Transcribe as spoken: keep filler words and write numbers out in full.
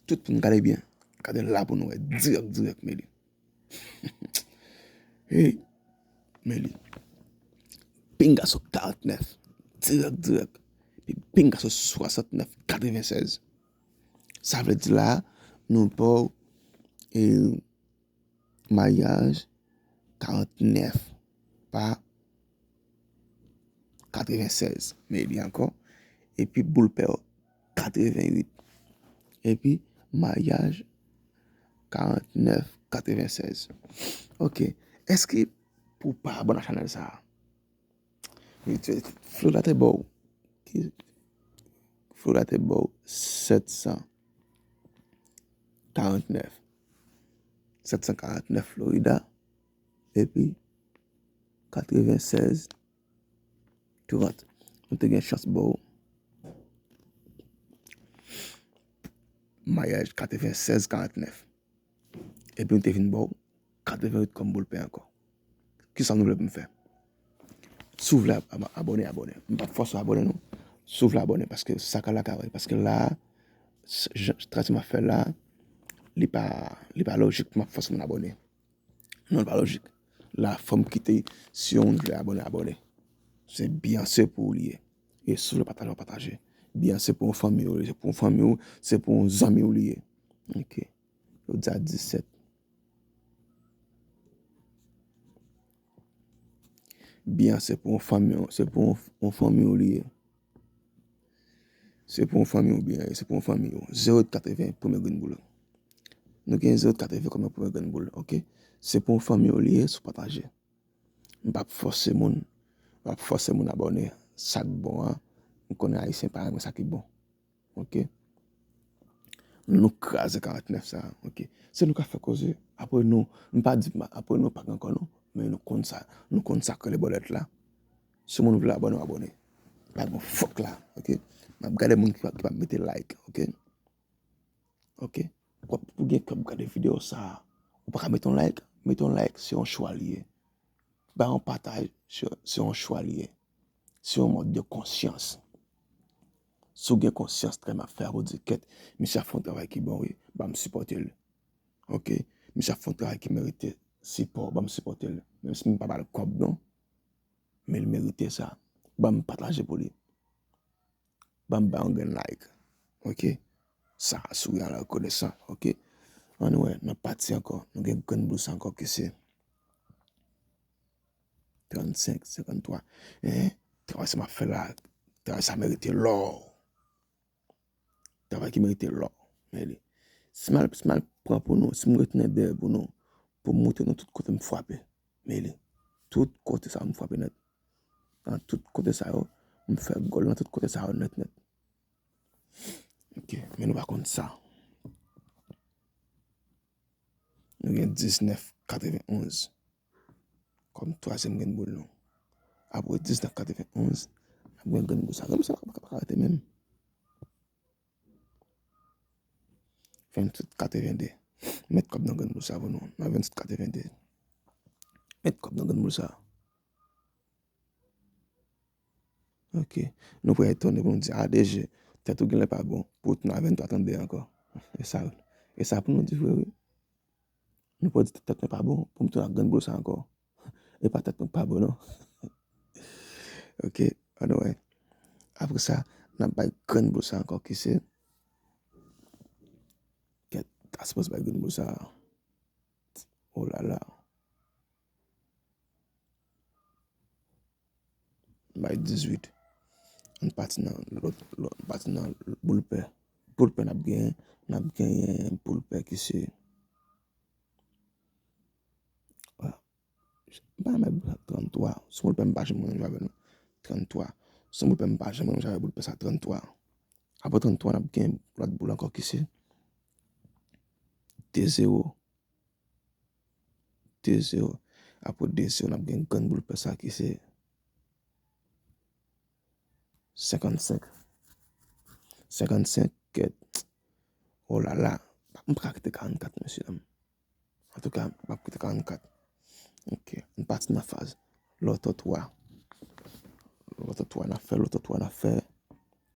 Tout moun gade byen. Gade la pou nou wè. Dirèk, dirèk, men li. Hey, men li. Pinga sou karantnèf. Dirèk, dirèk. Epi pinga sou swasantnèf katrevensèz. Sa vle di la, nou pa, e, maryaj karantnèf pa katrevensèz. Men li ankò. Epi boul pè katrevenwit. Epi maryaj karantnèf katrevensèz. Ok. Èske pou pa abòne a chanèl sa a? Florida te ba w. Ki, Florida te ba w sèt san karantnèf. Sèt san karantnèf Florida. Epi katrevensèz trant. Nou te gen chans ba w maryaj katrevensèz karantnèf. Epi nou te vin ba w katrevennwit kòm boul pè ankò. Kisa nou vle pou m fè? Si w vle ab-, ab-, abòne, abòne. M p ap fòse w abòne, non. Si w vle abòne, paske sa ka la ka wè. Paske la, s-, jan, trajè m ap fè la, li pa, li pa lojik pou m ap fòse moun abòne. Non, li pa lojik. La, fò m kite, si yon moun vle abòne, abòne. Se byen, se pou ou li ye. E si w vle pataje, w pataje. Byen, se pou yon fanmi w, se pou yon fanmi w, se pou yon zanmi w li ye. Ok. Yo di a disèt. Byen, se pou yon fanmi, se pou yon, yon fanmi w li ye. Se pou yon fanmi w byen, se pou yon fanmi w. Zewo katreven, premye grenn boul. Nou gen zewo katreven kòm premye grenn boul, ok? Se pou yon fanmi w li ye, si w pataje. M p ap fòse moun, m p ap fòse moun abòne. Sa k bon an, m konnen Ayisyen pa renmen sa ki bon. Ok? Nou kraze karantnèf sa, ok? Se nou k ap fè koze. Apre nou, m pa di, apre nou pa gen ankò non, men nou konn sa, nou konn sa k rele bòlèt la. Si moun vle abòne, w abòne. Pa gen fòk la, ok? M ap gade moun ki pa, ki pa mete like, ok? Ok? W ap, ou gen kè ap gade videyo sa a. Ou pa ka mete yon like? Mete yon like, se yon chwa li ye. Ba yon pataj, se, se yon chwa li ye. Se yon mòd de konsyans. Si w gen konsyans, travay m ap fè a, ou di, kèt, misye ap fè yon travay ki bon, wi, ban m sipòte l. Ok? Misye ap fè yon travay ki merite sipò, ban m sipòte l. Menm si m pa ba l kòb, non. Men l merite sa. Ban m pataje pou li. Ban m ba yon grenn like. Ok? Sa, si w genyen rekonesan. Ok? Ann wè, n ap pati ankò. Nou gen grenn boul sa ankò ki se trannsenk, senkanntwa. Hein? Travay sa m ap fè la, travay sa merite lò. Travay ki merite lò. Men li. Si m al, si m al pran pou nou, si m retounen dèyè pou nou, pou m montre nou tout kote m frape. Men li. Tout kote sa m frape nèt. Nan tout kote sa yo, m fè gòl nan tout kote sa yo nèt nèt. Ok, men nou pa konn sa. Nou gen diznèf katrevenonz kòm twazyèm grenn boul nou. Apre diznèf katrevenonz, n ap gen grenn boul sa. Grenn boul sa pa, pa, pa ka rete menm. Vennsenk katrevende. Met kòb nan grenn boul sa pou nou. Nan vennsenk katrevende. Met kòb nan grenn boul sa. Ok. Nou pral etone pou nou di, a, D G, tèt ou genlè pa bon. Pou w tounen a venntwa trannde ankò. E sa, e sa pou nou di vre, wi. Nou pral di tèt mwen pa bon, pou m tounen ak grenn boul sa ankò. E pa tèt mwen pa bon, non. Ok, ann wè. Apre sa, n ap bay grenn boul sa ankò ki se. Kèt, ta sipoze bay grenn boul sa. Oh la la. Bay dizuit. Ann pati nan lòt, lòt, ann pati nan boul pè. Boul pè n ap genyen, n ap genyen boul pè ki se, ah, m pa renmen boul sa, tranntwa. Se boul pè m pa janm renmen jwe avè l non. Tranntwa. Se boul pè m pa janm renmen jwe avè boul pè sa, tranntwa. Apre tranntwa, n ap gen lòt boul ankò ki se de zewo. De zewo. Apre de zewo, n ap gen grenn boul pè sa ki se senkannsenk. Senkannsenk, kèt. Oh la la. M pa ka kite karannkat, mesye dam. Antouka, m ap kite karannkat. Ok. Ann pati nan faz. Lòto twa. Lòto twa n ap fè, lòto twa n ap fè.